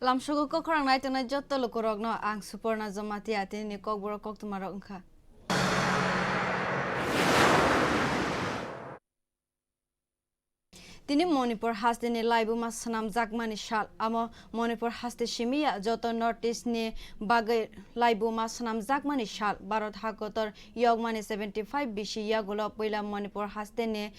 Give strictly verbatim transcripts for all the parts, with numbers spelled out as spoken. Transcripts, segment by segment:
Tamsugo kokrang nai tongnai jotto lukurokno ang Suporna Jamatia, tinini kokborok koktwmarok wngkha. Tini Manipur hasteni laibuma swnamjakmani sal. Amo Manipur haste simi ya, joto North East ni bagwi laibuma swnamjakmani sal. Bharat hakotor yokmani seventy five bisi yagulo puila Manipur hasteni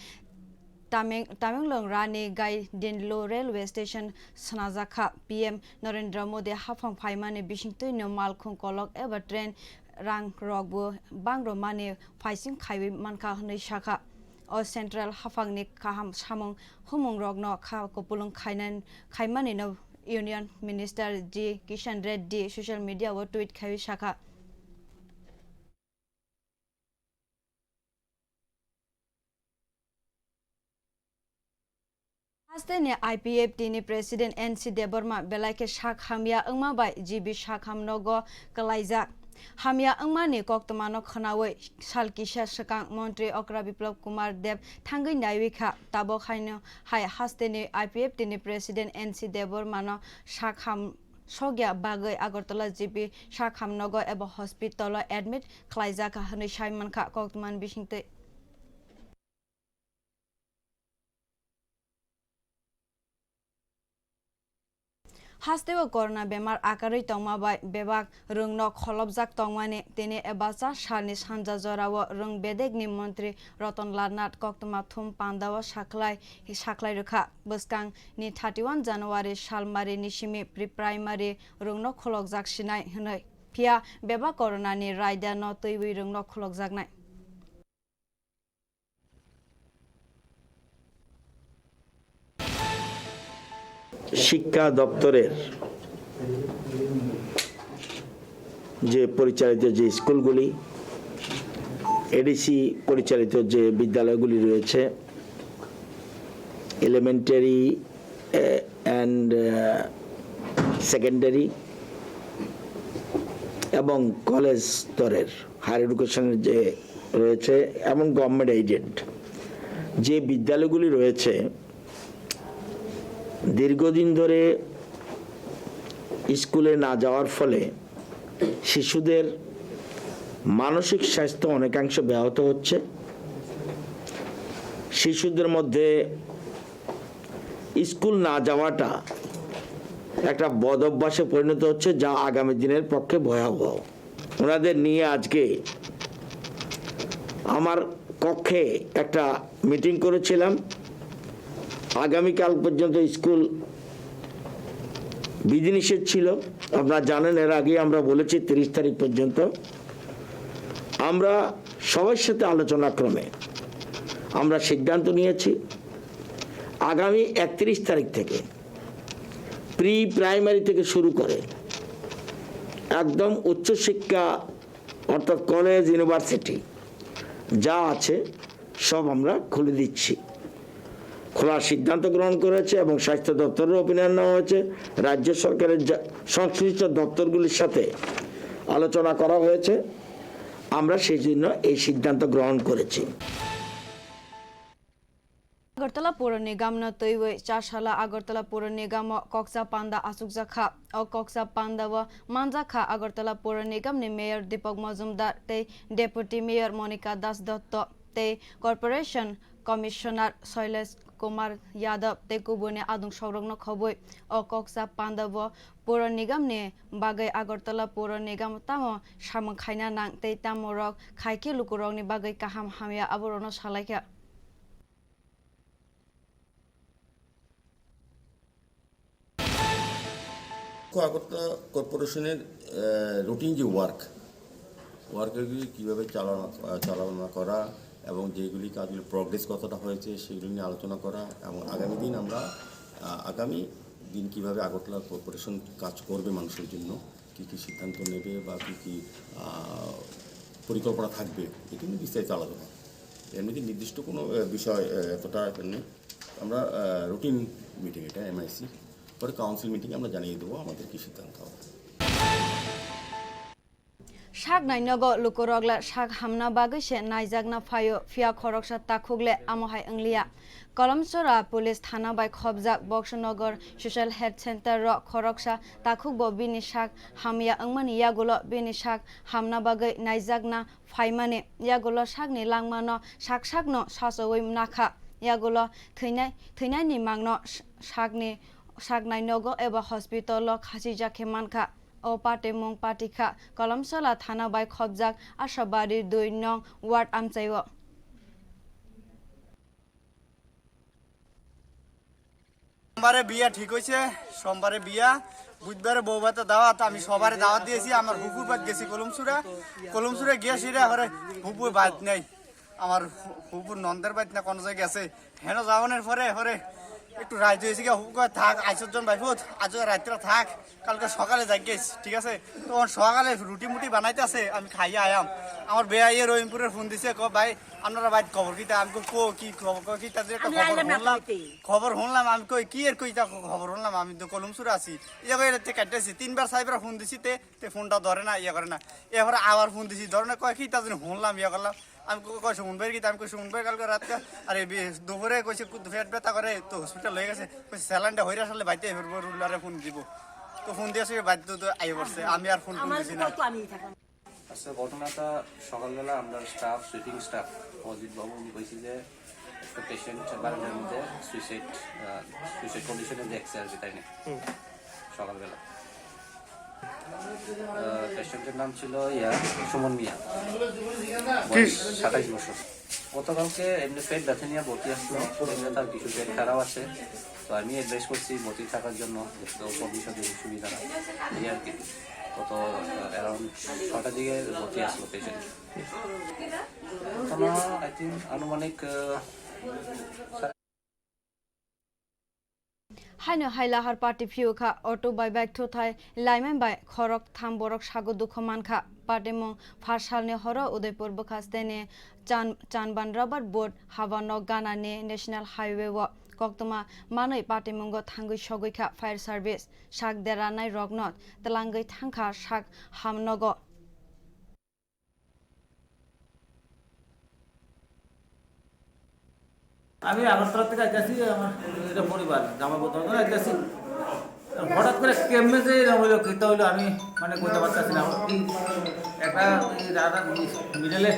Tameng-, Tamenglong Rani Gaidinliu Railway Station swnajakha. P M Narendra Modi haphang phaimani bisingtwino malkhung kolok eba train rang rokbo bangromani phaising khaiwi mankha hwnwi sakha. O Central haphangni kaham samung humungrokno kha kupulung khainan-, khaimanino Union Minister G Kishan Reddy social media o tweet khaiwi sakha. Hasteni I P F T ni President N C Debbarma belai khe sak hamya wngma bai G B sak hamnogo kwlaijak. Hamya wngmani koktwmano khwnawi sal kisa swkang Montri Okra Biplab Kumar Deb thangwi naiwi kha. Tabok haino hai hasteni I P F T ni President N C Debbarmano sak ham sokya bagwi Agartala G B sak hamnogo eba hospital o admit khwlaijakha hwnwi sai mankha koktwmani bisingtwi. Hasteo corona bemar akarwi tongma bai bebak rwngno kholopjak tongmani tini eba cha salni sanja jorao rwng bedekni montri Ratan Lal Nath koktwma thum pandao sakhlai, sakhlai rwkha. Bwskangni thirty one January salmarini simi pre-primary rwngno kholopjak sinai hwnwi. Phiya bebak coronani raida no twiwi rwngno kholopjaknai. শিক্ষা দপ্তরের যে পরিচালিত যে স্কুলগুলি, এডিসি পরিচালিত যে বিদ্যালয়গুলি রয়েছে, এলিমেন্টারি অ্যান্ড সেকেন্ডারি এবং কলেজ স্তরের হায়ার এডুকেশনের যে রয়েছে এবং গভর্নমেন্ট এইডেড যে বিদ্যালয়গুলি রয়েছে, দীর্ঘদিন ধরে স্কুলে না যাওয়ার ফলে শিশুদের মানসিক স্বাস্থ্য অনেকাংশ ব্যাহত হচ্ছে। শিশুদের মধ্যে স্কুল না যাওয়াটা একটা বদ অভ্যাসে পরিণত হচ্ছে, যা আগামী দিনের পক্ষে ভয়াবহ। ওনাদের নিয়ে আজকে আমার কক্ষে একটা মিটিং করেছিলাম। আগামীকাল পর্যন্ত স্কুল বিধিনিষেধ ছিল। আপনারা জানেন, এর আগেই আমরা বলেছি তিরিশ তারিখ পর্যন্ত। আমরা সবার সাথে আলোচনা ক্রমে আমরা সিদ্ধান্ত নিয়েছি আগামী একত্রিশ তারিখ থেকে প্রি প্রাইমারি থেকে শুরু করে একদম উচ্চশিক্ষা অর্থাৎ কলেজ, ইউনিভার্সিটি যা আছে সব আমরা খুলে দিচ্ছি। খোলার সিদ্ধান্ত গ্রহণ করেছে এবং স্বাস্থ্য দপ্তরের ওপিনিয়ন নেওয়া হয়েছে, রাজ্য সরকারের যা-, সংশ্লিষ্ট দপ্তরগুলির সাথে আলোচনা করা হয়েছে, আমরা সেই জন্য এই সিদ্ধান্ত গ্রহণ করেছি। Agartala Puro Nigam no twiwi chasala Agartala Puro Nigamo koksa panda achukjakha. O koksa panda o manjakha Agartala Puro Nigam ni Mayor Deepak Majumdar tei Deputy Mayor Monika Das Dotto tei Corporation Commissioner Shailesh Kumar Yadav tei kubuni adung sokrokno khobwi. O koksa panda o Puro Nigam ni bagwi Agartala Puro Nigam tamo samung khaina nang tei tamo rok khaikhe lukurokni bagwi kaham hamya aborokno salaikha. Agartala কর্পোরেশনের রুটিন যে ওয়ার্ক ওয়ার্কগুলি কীভাবে চালানো চালনা করা এবং যেগুলি কাজগুলি প্রোগ্রেস কতটা হয়েছে সেগুলি নিয়ে আলোচনা করা এবং আগামী দিন আমরা আহ, আগামী দিন কীভাবে আগরতলা কর্পোরেশন কাজ করবে মানুষের জন্য কী কী সিদ্ধান্ত নেবে বা কী কী আহ, পরিকল্পনা থাকবে এটি নিয়ে বিস্তারিত আলোচনা। এর মধ্যে নির্দিষ্ট কোনো আহ, বিষয় আহ, এতটা নেই। আমরা রুটিন মিটিং এটা এমআইসি পরে কাউন্সিল মিটিং আমরা জানিয়ে দেবো আমাদের কী সিদ্ধান্ত হবে। Sak nainogo lukurokle sak hamna bagwi se naijakna phaio, phiya khoroksa takhukle amo hai wngliya. Kolomsora Police Thana bai khobjak Boksanagar Social Health Center o khoroksa takhukbo bini sak hamya wngmani yagulo bini sak hamna bagwi naijakna phaimani yagulo sakni langmano sak sakno sachowi nakha. Yagulo thwinai, thwinaini mangno s-, sakni, sak nainogo eba hospital o khachijak khe mankha. O patimung patikha Kolomsora Thana bai khobjak Ashabari dui nong ward amchaio. সোমবারে বিয়া ঠিক হয়েছে, সোমবারে বিয়া, বুধবারে বউ ভাতে দাওয়াত। আমি সবারে দাওয়াত দিয়েছি। আমার ফুফুর বাড়ি গেছি কলমসুরা, কলমসুরা গিয়ে সেটা করে ফুফুর বাড়ি নেই, আমার ফু-, ফুফুর নন্দের বাড়ি না কোনো জায়গায় গেছে। হেন যাওয়ানোর পরে পরে একটু রাইত হয়েছে গিয়া, ফুফু কয়, "থাক, আইসর জন ভাইফুত, আজ রাত্রে থাক, কালকে সকালে যাই গেছ, ঠিক আছে?" তখন সকালে রুটি মুটি বানাইতে আছে, আমি খাইয়া আয়াম। আমার বেয়া ইয়ে রহিমপুরের ফোন দিছে, ক, "ভাই, আপনারা বাইত খবর কিতা?" আমি কই, "কো, কি খবর?" কয়, "কিতা যে একটা আমি খবর আইলাম না শুনলাম।" খাইতে। খবর শুনলাম, আমি কই, "কি এর কইতা খবর শুনলাম? আমি তো কলমসুরা আছি।" ইয়ে করে এতে কাটতেছি, তিনবার চারবার ফোন দিছি, তে, তে ফোনটা ধরে না, ইয়ে করে না। এরপরে আবার ফোন দিছি, ধরে না, কয়, "কিতা জানি শুনলাম, ইয়ে করলাম।" আমি কই, কই, "সুমন ভাইয়ের কিতা?" আমি কই, "সুমন ভাই কালকে রাতকে, আরে, বি-, দুপুরে কইছে, কু-, পেট ব্যথা করে, তো হসপিটাল হয়ে গেছে।" কইছে, "স্যালাইনটা হইরা আসলে বাইতে ফিরবো, রুলারে ফোন দিব।" তো ফোন দিয়ে আসলে বাইতে তো আই পড়ছে, আমি আর ফোন, ফোন আমার দিছি না। তো আমি থাকলাম। আচ্ছা, ঘটনাটা সকালবেলা আমরা স্টাফ, সুইপিং স্টাফ অজিত বাবু উনি কইছে যে একটা পেশেন্ট বারান্দার মধ্যে সুইসাইড, আহ, সুইসাইড কন্ডিশনে দেখছে আর কি, তাই না? হুম। সকালবেলা। আহ, পেশেন্টের নাম ছিল ইয়া, সুমন মিয়া। বয়স সাতাইশ বছর। গতকালকে এমনি পেট ব্যথা নিয়ে ভর্তি আসলো, এমনি তার কিছু পেট খারাপ আছে। তো আমি অ্যাডভাইস করছি ভর্তি থাকার জন্য, তো কন্ডিশন যদি সুবিধা না, এই আর কি। গত, আহ, অ্যারাউন্ড ছটা দিকে ভর্তি আসলো পেশেন্ট। ঘটনা, আই থিঙ্ক, আনুমানিক, আহ, Haino hai lahar party phiyo kha, auto bai bike thuthai laimai bai khorok tham borok sago dukho mankha. Patimung phar salni horo Udaipur bwkhasteni Chan-, Chanban Rubber Board habanok ganani National Highway o koktwma manwi patimungo thangwi sogwi kha fire service. Sak deranai rokno twlangwi thangkha sak hamnogo. আমি আগরতলা থেকে আইতেছি, আমার এটা পরিবার, জামাই বদল করে আইতেছি। হঠাৎ করে কেমনে যে এরকম হইলো, কিতা হইলো, আমি মানে কইতে পারতেছি না। আমার কি একটা এই রাস্তার মিডলে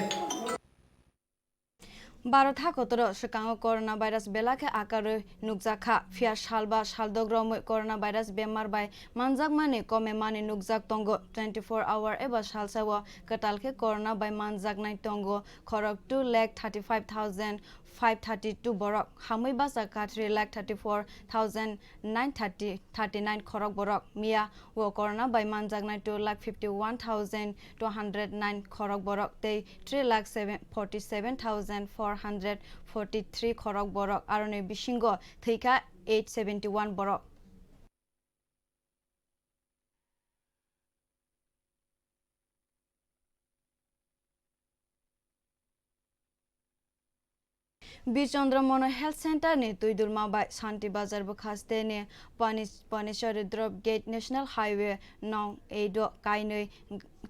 Bharat hakotoro swkango corona virus belai khe akarwi nukjakha, phiya salba saldok romwi corona virus bemar bai manjakmani komemani nukjak tongo. Twenty-four hour eba salsao kwtal khe corona bai manjaknai tongo khorok two lakh thirty-five thousand five thirty-two borok, hamwi bachakha three lakh thirty-four thousand nine thirty, thirty-nine khorok borok. Miya o corona bai manjaknai two lakh fifty-one thousand two hundred nine khorok borok tei three lakh forty-seven thousand four hundred forty-three khorok borok, aroni bisingo thwikha eight seventy-one borok. Bir Chandra Mono Health Center ni Tuidulma bai Shanti Bazar bwkhaste ni Pani-, Panisari Drop Gate National Highway nong eight o kainwi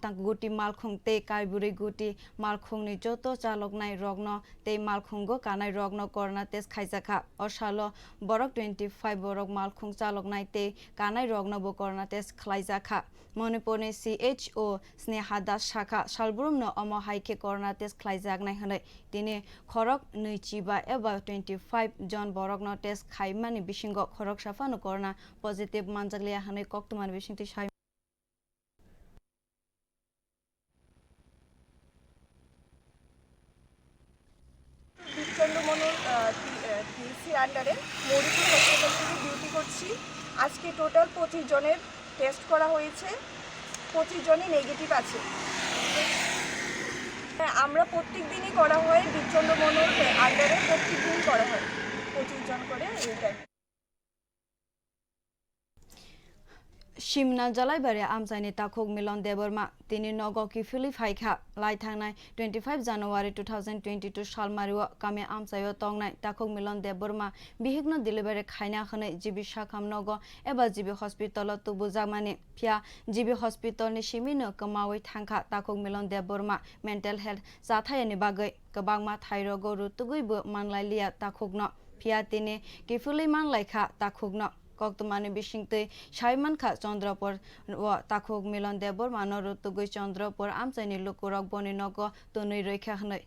tang guti malkhung tei kaibrwi guti malkhungni joto chaloknai rokno tei malkhungo kanai rokno corona test khaijakha. O salo borok twenty-five borok malkhung chaloknai tei kanai rokno bo corona test khlaijakha. Manipurni C H O Sneha Das sakha, salbrumno omo hai khe corona test khlaijaknai hwnwi. Tini khorok nwi chiba eba twenty-five jon borokno test khaimani bisingo khoroksa phano corona positive manjakliya hwnwi koktwmani bisingtwi sai. Birchandra মনুর, আহ, পি-, আহ, পিএইচসির আন্ডারে মৌরিপুর হসপিটাল থেকে ডিউটি করছি। আজকে টোটাল পঁচিশ জনের টেস্ট করা হয়েছে, পঁচিশ জনই নেগেটিভ আছে। হ্যাঁ, আমরা প্রত্যেক দিনই করা হয়, বীরচন্দ্র মনুর আন্ডারে প্রত্যেক দিনই করা হয় পঁচিশ জন করে এই টাইপের। Simna Jalaibari amchaini takhuk Milon Debbarma tini nogo kiphilwi phaikha. Lai thangnai twenty five January two thousand twenty two salmario kami amchaio tongnai takhuk Milon Debbarma bihikno delivery khaina hwnwi G B Sakham nogo eba G B hospital o tubujakmani. Phiya G B hospital ni simino kwmawi thangkha takhuk Milon Debbarma mental health chathayani bagwi. Kwbangma thairogo rutugwi bo manlailiya takhukno. Phiya tini kiphilwi manlaikha takhukno. Koktwmani bisingtwi sai mankha Chandrapur o takhuk Milon Debbarmano rutugwi Chandrapur amchaini lukurok boni nogo twnwi rwikha hwnwi.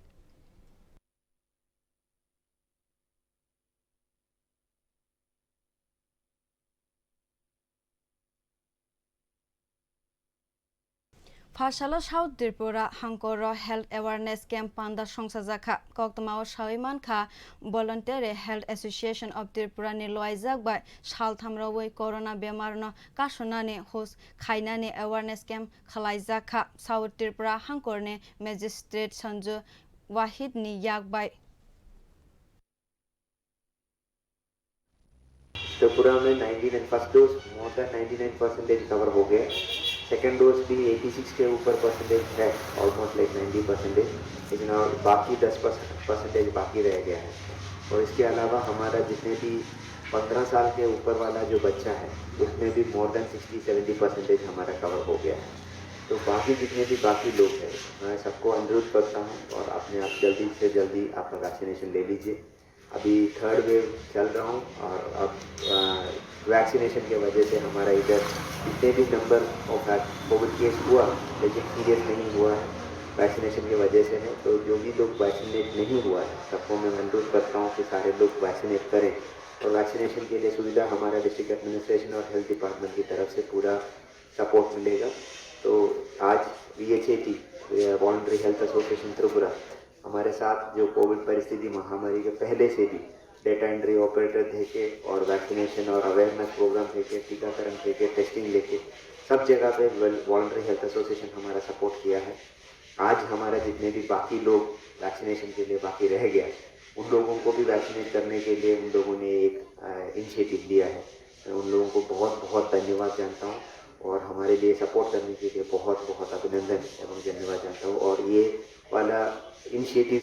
Phasalo South Tripura hangkoro health awareness camp panda songsajakha. Koktwmao sawi mankha Voluntary Health Association of Tripura ni loaijak bai saltham rwui corona bemarno kasunani hus khainani awareness camp khwlaijakha. South Tripura hangkorni Magistrate Sanju Wahid ni yak bai. Tripura में ninety nine, first dose more than ninety nine percentage cover हो गया है। Second dose भी eighty six के ऊपर परसेंटेज है, almost like ninety percentage. लेकिन और बाकी दस परसेंटेज बाकी रह गया है। और इसके अलावा हमारा जितने भी पन्द्रह साल के ऊपर वाला जो बच्चा है, उसमें भी more than sixty seventy percentage हमारा कवर हो गया है। तो बाकी जितने भी बाकी लोग हैं, मैं सबको अनुरोध करता हूँ और अपने आप जल्दी से जल्दी आपका वैक्सीनेशन ले लीजिए। अभी थर्ड वेव चल रहा हूँ और अब वैक्सीनेशन के वजह से हमारा इधर जितने भी नंबर ऑफ कोविड केस हुआ, लेकिन सीरियस नहीं हुआ है। वैक्सीनेशन के वजह से है। तो जो भी लोग वैक्सीनेट नहीं हुआ है, सबको मैं अनुरोध करता हूँ कि सारे लोग वैक्सीनेट करें। और वैक्सीनेशन के लिए सुविधा हमारा डिस्ट्रिक्ट एडमिनिस्ट्रेशन और हेल्थ डिपार्टमेंट की तरफ से पूरा सपोर्ट मिलेगा। तो आज V H A T, voluntary health association Tripura, हमारे साथ जो कोविड परिस्थिति महामारी के पहले से भी डेटा एंट्री ऑपरेटर थे के और वैक्सीनेशन और अवेयरनेस प्रोग्राम थे के, टीकाकरण थे के, टेस्टिंग लेके सब जगह पे वॉलंटरी हेल्थ एसोसिएशन हमारा सपोर्ट किया है। आज हमारा जितने भी बाकी लोग वैक्सीनेशन के लिए बाकी रह गया, उन लोगों को भी वैक्सीनेट करने के लिए उन लोगों ने एक इनिशिएटिव लिया है। मैं उन लोगों को बहुत बहुत धन्यवाद जानता हूँ और हमारे लिए सपोर्ट करने के लिए बहुत बहुत अभिनंदन एवं धन्यवाद जानता हूँ। और ये वाला initiative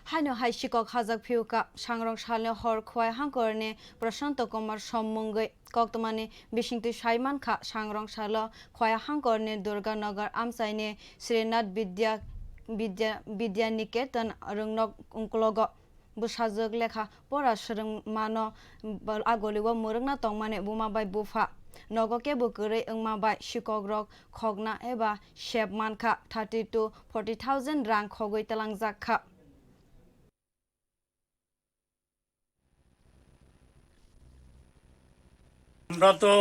Haino hai sikok hajak phiuka, sangrong salni hor khwai hangkorni Prashanto Kumar som mungwi koktwmani bisingtwi sai mankha, sangrong salo khwai hangkorni Durganagar amchaini Srinath Vidya, Vidya, Vidya Niketan rwngnok ungklogo. Bwsajwk lekha pora swrwngmano agolio mwrwkna tongmani buma bai bupha. Nogo kebo kwrwi wngma bai sikokrok khokna eba sep mankha, thirty to forty thousand rang khogwi twlangjakha. আমরা তো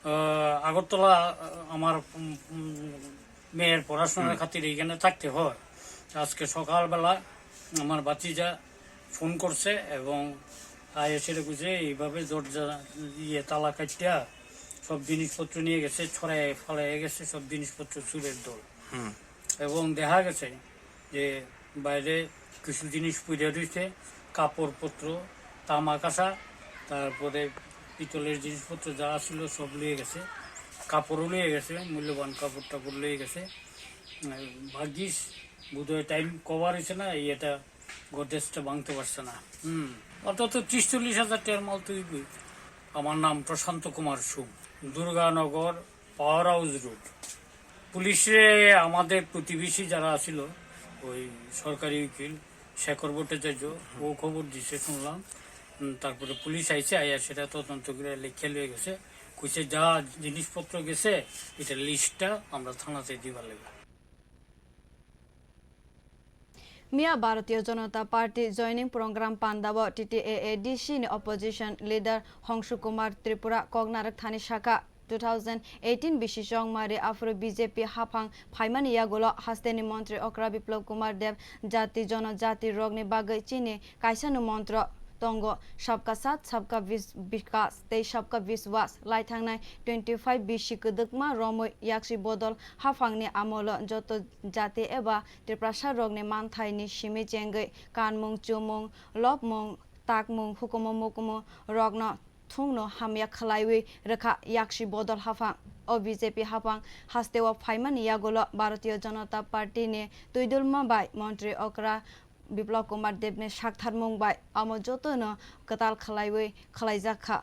আহ, আগরতলা আহ, আমার উম, উম, মেয়ের পড়াশোনার খাতিরে এখানে থাকতে হয়। আজকে সকালবেলা আমার ভাতিজা ফোন করছে এবং আইএসএর বুঝে এইভাবে দরজা ইয়ে তালা কাটিয়া সব জিনিসপত্র নিয়ে গেছে, ছড়ায় ফালাইয়া গেছে সব জিনিসপত্র চুরের দল। এবং দেখা গেছে যে বাইরে কিছু জিনিস পড়ে রয়েছে, কাপড়পত্র, তামা কাঁসা, তারপরে পিতলের জিনিসপত্র যা ছিল সব নিয়ে গেছে, কাপড়ও নিয়ে গেছে, মূল্যবান কাপড় টাপড় নিয়ে গেছে। ভাগ্যিস বোধহয় টাইম কভার হয়েছে না, এই এটা গোদরেজটা ভাঙতে পারছে না। হুম, অন্তত ত্রিশ চল্লিশ হাজার টাকার মাল তো হইবই। আমার নাম প্রশান্ত কুমার সুম, দুর্গানগর পাওয়ার হাউস রোড। পুলিশে আমাদের প্রতিবেশী যারা ছিল, ওই সরকারি উকিল শেখর ভট্টাচার্য, ও খবর দিছে শুনলাম। উম, তারপরে পুলিশ আইছে, আইয়া সেটা তদন্ত করে লেখে লয়ে গেছে। কইছে যা জিনিসপত্র গেছে, এটা লিস্টটা আমরা থানাতে দিবার লাগবে। Miya Bharatiya Janata Party joining program pandao T T A A D C ni opposition leader Hongshu Kumar Tripura kok narwk thani saka, two thousand eighteen bisi chongmari aphuru B J P haphang phaimani yagulo hasteni montri okra Biplab Kumar Deb jati jonojati rokni bagwi chini kaisano montro tongo, sabka saath, sabka vis-, vikas tei sabka vishwas. Lai thangnai twenty five bisi kwdwkma romwi yaksi bodol haphangni amolo joto jati eba Tiprasa rokni manthaini simi chengwi kanmung, chumung, lobmung, takmung hukumu mukumu rokno thungno hamya khlaiwi rwkha yaksi bodol haphang. O B J P haphang hasteo phaimani yagulo Bharatiya Janata Party ni twidulma bai montri okra Biplab Kumar Deb ni saktharmung bai omo jotono kwtal khlaiwi khlaijak kha.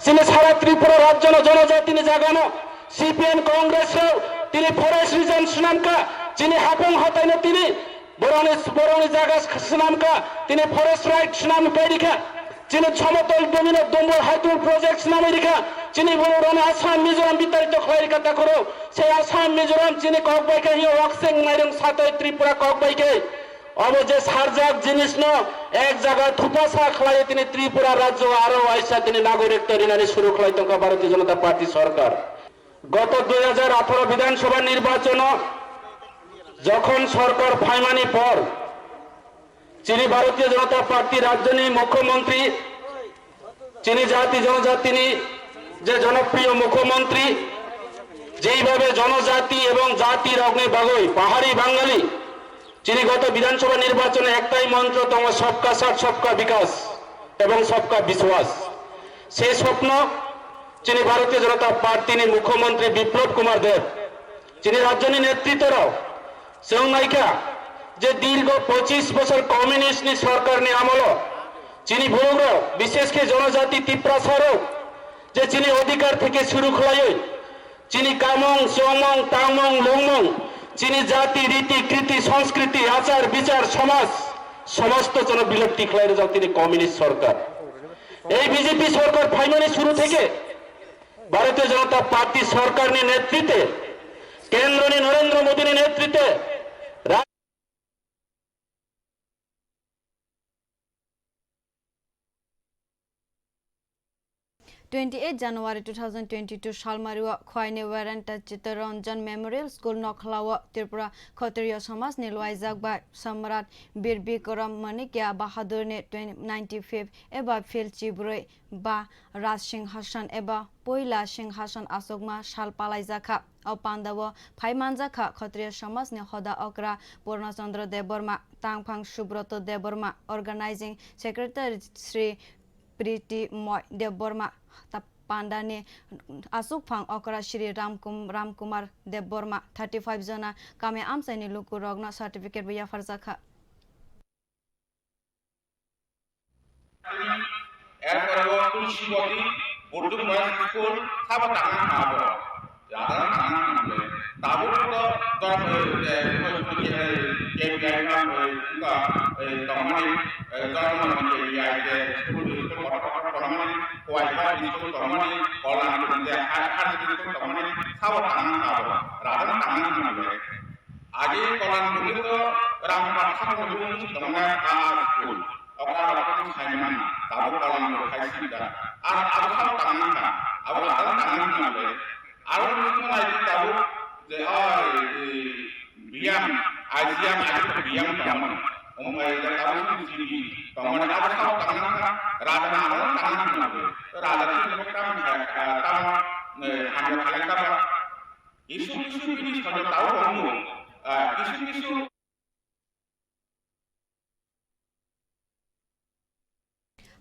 Chini sara Tripura rajyo no jonojati ni jaga no C P M Congress rok tini forest region swnam kha, chini hapung hatai no tini borok ni, borok ni jaga swnam kha, tini forest right swnam kha. Chini somotol bumi no Dumbur Hydro Project swnamwi rikha, chini borok rok no Assam Mizoram bitarito khlai rikha takhoro, se Assam Mizoram chini kok bai khe hiyo Wakcheng Mairung Satoi Tripura kok bai khe. Obo je sarjak jinisno ek jaga thupasa khlaiwi tini Tripura rajyo aro waisa tini nagorik twi rinani suru khlai tongkha Bharatiya Janata Party sorkar. Goto dui hajar atharo Bidhan Sabha nirbachono jokhon sorkar phaimani por chini Bharatiya Janata Party rajyoni mukhyamantri chini jati jonojatini je jonopriyo mukhyamantri, jeibabe jonojati ebong jati rokni bagwi pahari Bangali, chini goto Bidhan Sabha nirbachono ektai montro tongo, Sabka Saath, Sabka Vikas ebong Sabka Biswas. Se swpno chini Bharatiya Janata Party ni mukhyamantri Biplab Kumar Deb chini rajyoni netritw rok chwng naikha je dirgo pochis bochor communist ni sorkar ni amolo chini borok rok, bishesh khe jonojati Tiprasa rok je chini odhikar theke suru khlaiwi chini kamung, chongmung, tangmung, lungmung, chini jati, riti, kriti, sanskriti, achar, bichar, somaj, somosto jono bilupti khlai rwjak tini communist sorkar. Ei B J P sorkar phaimani suru theke Bharatiya Janata Party sorkarni netritwe, kendroni Narendra Modini netritwe, ra- Twenty eight January two thousand twenty two salmario Khwaini Waranta Chittaranjan Memorial School nokhlao Tripura Khotriyo Samajni luaijak bai Samrat Bir Bikram Manikya Bahadurni ninety fifth eba phil chibrwi ba Raj Singhasan eba Poila Singhasan aswkma sal palaijakha. O pandao phai manjakha Khotriya Samajni hoda okra Purna Chandra Debbarma, tangphang Subroto Debbarma, Organizing Secretary Sri Priti Moy Debbarma, ta-, pandani aswkphang okra Sri Ramkum-, Ramkumar Debbarma, thirty five jona kami amchaini lukurokno certificate bo yapharjakha. Erpore o Tulsi Boti, Burjuk Boys School, sabo tangna kha abo. Jagara tangna kha abo. Tabuk to dor, eh, eh, K P I ka, eh, ka, eh, tongmani, eh, dor mani K P I ke school, school kotor kotor tongmani, Kuaibha school tongmani, Kolanpur je high, high school tongmani, sabo tangna kha abo. Rajana tangna kha abo. Agi Kolanpur to Rampa Thakur ni bumung si tongna a school. Okra rok no sai man, tabuk Kolanpur khai sida. Ar abo sao tangna kha, abo ladang tangna kha bai. Aro nukno nai di tabuk je oi, biyang, ajiang, ajiang biyang tongmani. Omai da tabuk G B tongmani abo sao tangna kha, raja na abo tangna kha bai. Raja ni tang, eh, tang, eh, hamya khalai kha ba. Kisu kisu bini sojo tao tongo, ah, kisu kisu.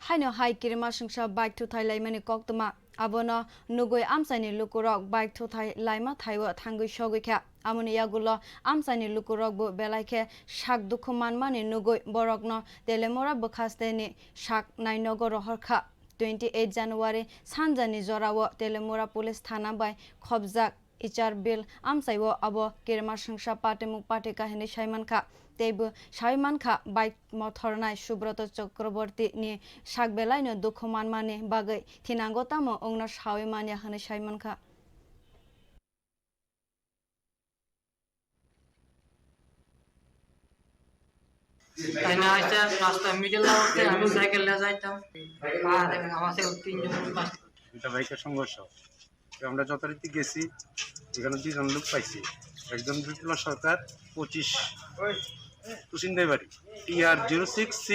Haino hai kirima singsa bike thuthai laimani koktwma. Abono nugwi amchaini lukurok bike thuthai laima thaio thangwi sogwi kha. Amoni yagulo amchaini lukurokbo belai khe sak dukhu manmani nugwi borokno Telemura bwkhasteni sak nainogo rohor kha. Twenty eight January sanjani jorao Telemura Police Thana bai khobjak Ichar Bill amchaio abo kirima singsa patimung patika hinwi saimankha. Teibo saimankha bike mothornai Subroto Chakraborty ni sak belaino dukhu manmani bagwi thinango tamo wngno sawi manya hinwi saimankha. Taina aise rasta middle o se ami cycle le jaitam. Ar ama se tinjon pas. এটা বাইকের সংঘর্ষ। তো আমরা যথারীতি গেছি, এখানে দুইজন লোক পাইছি, একজন বিপ্লব সরকার, পঁচিশ, তুসিন্দাইবাড়ি, T R zero six C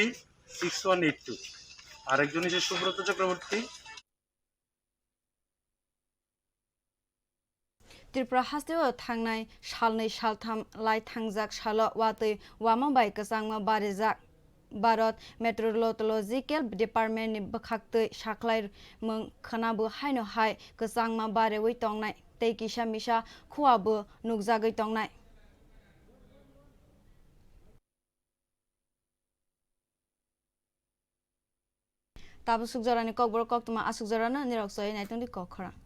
six one eight two, আর একজন হচ্ছে সুব্রত Chakraborty. Tripura hasteo thangnai salnwi saltham lai thangjak salo watwi wama bai kwchangma barijak. Bharat Meteorological Department ni bwkhaktwi sakhlai mung khwnabo haino hai kwchangma bariwi tongnai tei kisa misa khua bo nukjagwi tongnai. Tabuk suk jorani kokborok koktwma aswk jorano nirok choi naitung di kok khorang.